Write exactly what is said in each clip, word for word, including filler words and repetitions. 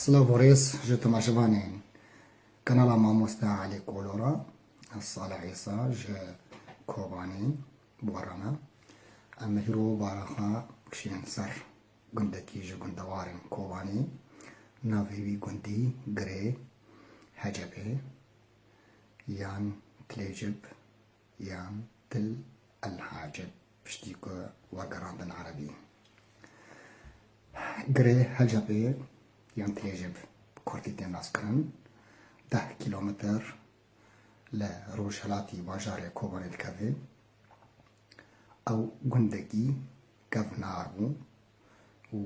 Silav û rêz ji temaşevanên kanala Mamoste Elî Kolo re. Ez Salih Îsa ji Kobanê, Buhara me. Em hîro bara xwe kişînin ser gundekî ji gundewarên Kobanê. Navê wî gundî Girê Hecepê yan Tilêcib yan Til El Hacib, piştî ku wergerandin erebî. Girê Hecepê yan Tilêcib, bi kurtî tê naskirin, deh kîlometr li rojhilatî bajarê Kobanê dikeve. Ew gundekî kevnar bû û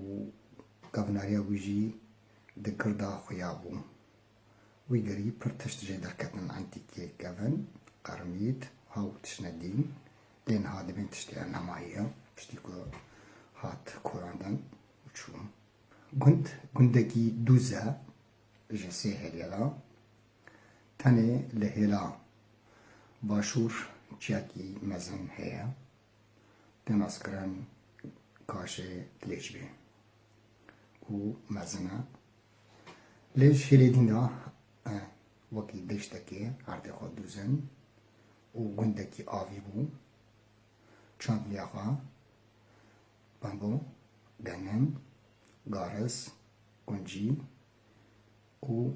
kevnariya wî jî di girda xuya bû. Wî gerî pir tişt jê derketin, entîkê kevin, qermît, hew tiştine dîn, lê niha dibên tiştê ev nemaye, piştî ku hat korandin û çû. Gund, gundekî dûz e ji sê hêlê re. Tenê li hêla başûr çiyakî mezin heye. Tê naskirin Kaşê Tilêcbê û mezin e. Lê ji hêlê dîn de, e, wekî deştekê erdê xwe dûzin û gundekî avî bû. Çandiniya xwe bambo, genim, garis, kuncî û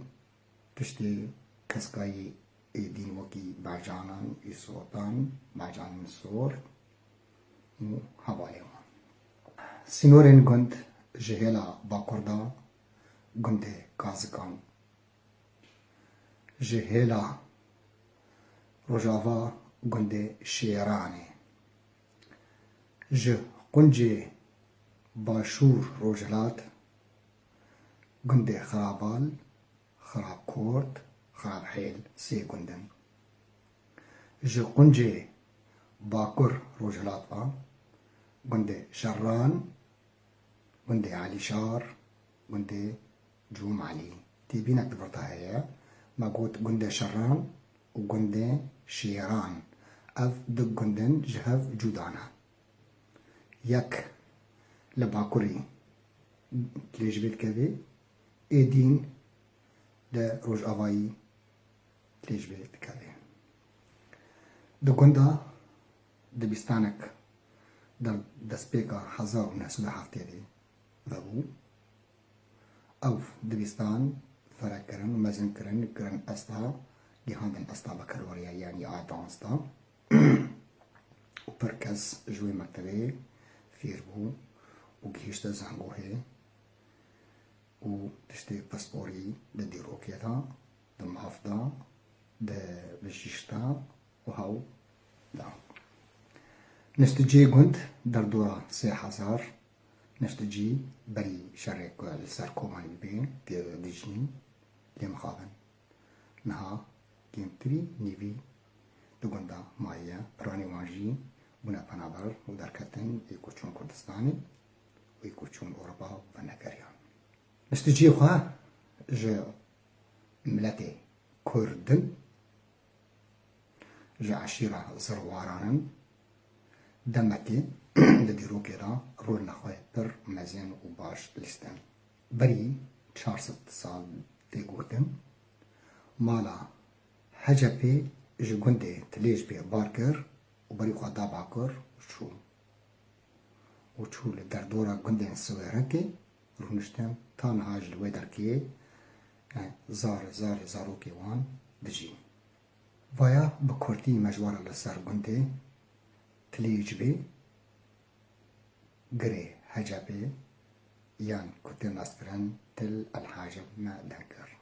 tiştê keskayî ê dîn wekî bercanan, îsotan, bercanên sor û hevalên wan. Sînorên gund ji hêla bakur de gundê Kazikan, ji hêla rojava gundê Şêranê, ji quncê başûr rojhilat gundê Xirabal, Xirabkort, Xirabhêl sê gund in. Ji quncê bakur rojhilat ve gundê Şerran, gundê Elîşar, gundê Cûm Elî. Têbînek di vir de heye. Me got gundê Şerran û gundê Şêran. Ev du gund in ji hev cuda ne. Yek li bakurî Tilêcbê dikeve, ê dîn li rojavayî Tilêcbê dikeve. Di gunda dibistanek der destpêka hezar û neh sed û heftê de vebû. Ew dibistan ferek kirin û mezin kirin, kirin esta, gihandin esta bekarweriya, yanî a dansta. Û pir kes ji wê mektebê fêr bû û gihişte zangohê û tiştê pisporî di dîrokê de, di maf de, di bijîşk de û hew de. Niştcî gund derdora sê hezar niştcî berî şerê ku li ser Kobanê bibê tê de dijîn, lê mixabin. Niha kêmtirî nîvî di gunda maye, piranî wan jî bûne penaber û derketin, ê ku çûn Kurdistanê û ê ku çûn Ewropa venegeriyan. Niştcî xwe ji miletê Kurd in, ji eşîra Zirwaran in, demekê di dîrokê de rolina xwe pir mezin û baş lîstin. Berî çar sed sal tê gotin, mala Hecepê ji gundê Tilêcbê bar kir û berî xwe da bakur û çû. Û çû li derdora gundên Siwêrekê rûniştin, ta niha jî li wê derkê, e, zarê zarê zarokê wan dijîn. Vaya bi kurtî me ji we re li ser gundê Tilêcbê, Girê Hecepê, yan ku tê naskirin Til El Hacib me deng kir.